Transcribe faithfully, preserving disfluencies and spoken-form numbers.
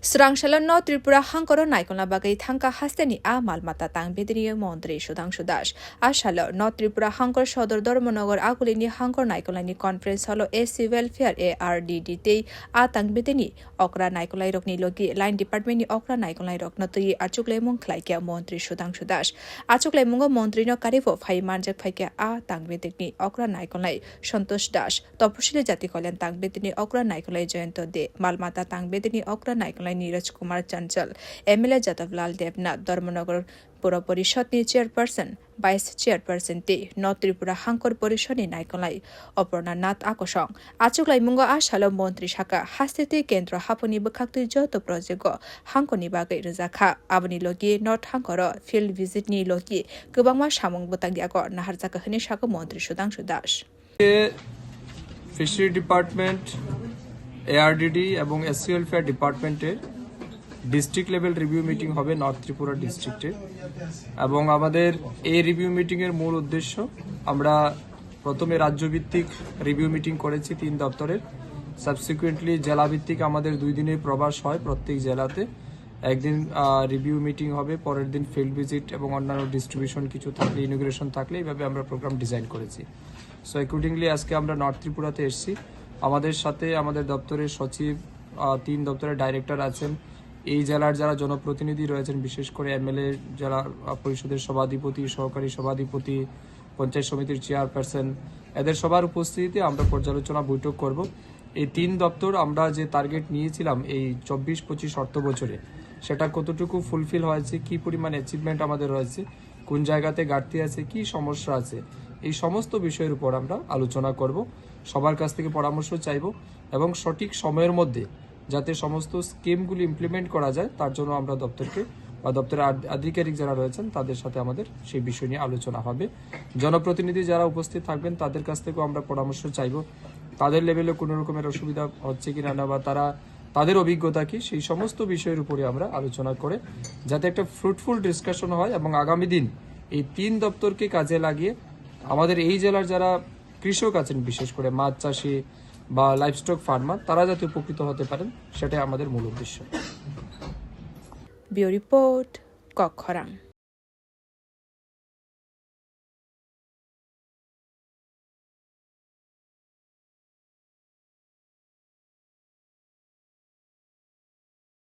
Srang salo North Tripura hangkoro naikolna bagwi thangkha hasteni a malmata tang bedini montri Sudhangshu Das. A salo North Tripura hangkor sodor Dharmanagar agulini hangkor naikolnaini conference halo A C Welfare A R D D tei a tang bedini okra naikolnairokni logi line departmentni okra naikolnairokno twi achuklaimung khlaikha montri Sudhangshu Das. Achuklaimungo montrino karibo phai manjak phaikha a tang bedini okra naikolnai Santosh Das. Toposili jati kolyan tang bedini okra naikolai Jayanta De, malmata tang bedini okra naikolai Niraj Kumar Chanchal, M L A Jadab Lal Debnath, Dharmanagar Pura Porishadni chairperson, vice chairperson tei North Tripura hangkor porishadni naikolai Aparna Nath Akosong. Achuklaimungo a salo montri saka, haste tei kendro haphangni bwkhaktwi joto projecto hangkorni bagwi rwjakha. Aboni logi North hangkoro field visitni logi kwbangma samung bwtang yago naharjakha hwnwi saka montri Sudhangshu Das. Fishery department, ARDD এবং SC welfare ডিপার্টমেন্টের district level review meeting হবে নর্থ ত্রিপুরা ডিস্ট্রিক্টে। এবং আমাদের এই রিভিউ মিটিংয়ের মূল উদ্দেশ্য, আমরা প্রথমে রাজ্যভিত্তিক রিভিউ মিটিং করেছি তিন দপ্তরের। সাবসিকুয়েন্টলি জেলাভিত্তিক আমাদের দুই দিনের প্রবাস হয় প্রত্যেক জেলাতে। একদিন রিভিউ মিটিং হবে, পরের দিন ফিল্ড ভিজিট এবং অন্যান্য ডিস্ট্রিবিউশন কিছু থাকলে, ইনোগ্রেশন থাকলে, এইভাবে আমরা প্রোগ্রাম ডিজাইন করেছি। সো অ্যাকর্ডিংলি আজকে আমরা নর্থ ত্রিপুরাতে এসেছি। আমাদের সাথে আমাদের দপ্তরের সচিব, আহ, তিন দপ্তরের ডাইরেক্টর আছেন, এই জেলার যারা জনপ্রতিনিধি রয়েছেন, বিশেষ করে এমএলএ, জেলা আহ, পরিষদের সভাধিপতি, সহকারী সভাধিপতি, পঞ্চায়েত সমিতির চেয়ারপারসন, এদের সবার উপস্থিতিতে আমরা পর্যালোচনা বৈঠক করব। এই তিন দপ্তর আমরা যে টার্গেট নিয়েছিলাম এই চব্বিশ পঁচিশ অর্থ বছরে, সেটা কতটুকু ফুলফিল হয়েছে, কি পরিমাণ অ্যাচিভমেন্ট আমাদের রয়েছে, কোন জায়গাতে ঘাটতি আছে, কি সমস্যা আছে, এই সমস্ত বিষয়ের উপর আমরা আলোচনা করব। সবার কাছ থেকে পরামর্শ চাইব এবং সঠিক সময়ের মধ্যে যাতে সমস্ত স্কিমগুলি ইমপ্লিমেন্ট করা যায়, তার জন্য আমরা দপ্তরকে বা দপ্তরের আধ-, আধিকারিক যারা রয়েছেন, তাদের সাথে আমাদের সেই বিষয় নিয়ে আলোচনা হবে। জনপ্রতিনিধি যারা উপস্থিত থাকবেন, তাদের কাছ থেকেও আমরা পরামর্শ চাইব, তাদের লেভেলে কোনো রকমের অসুবিধা হচ্ছে কিনা না, বা তারা, তাদের অভিজ্ঞতা কি, সেই সমস্ত বিষয়ের উপরে আমরা আলোচনা করে যাতে একটা ফ্রুটফুল ডিসকাশন হয় এবং আগামী দিন এই তিন দপ্তরকে কাজে লাগিয়ে আমাদের এই জেলার যারা কৃষক আছেন, বিশেষ করে মাছ চাষি বা লাইভস্টক ফার্মার, তারা যাতে উপকৃত হতে পারেন, সেটাই আমাদের মূল উদ্দেশ্য। Bureau Report, Kok Khorang.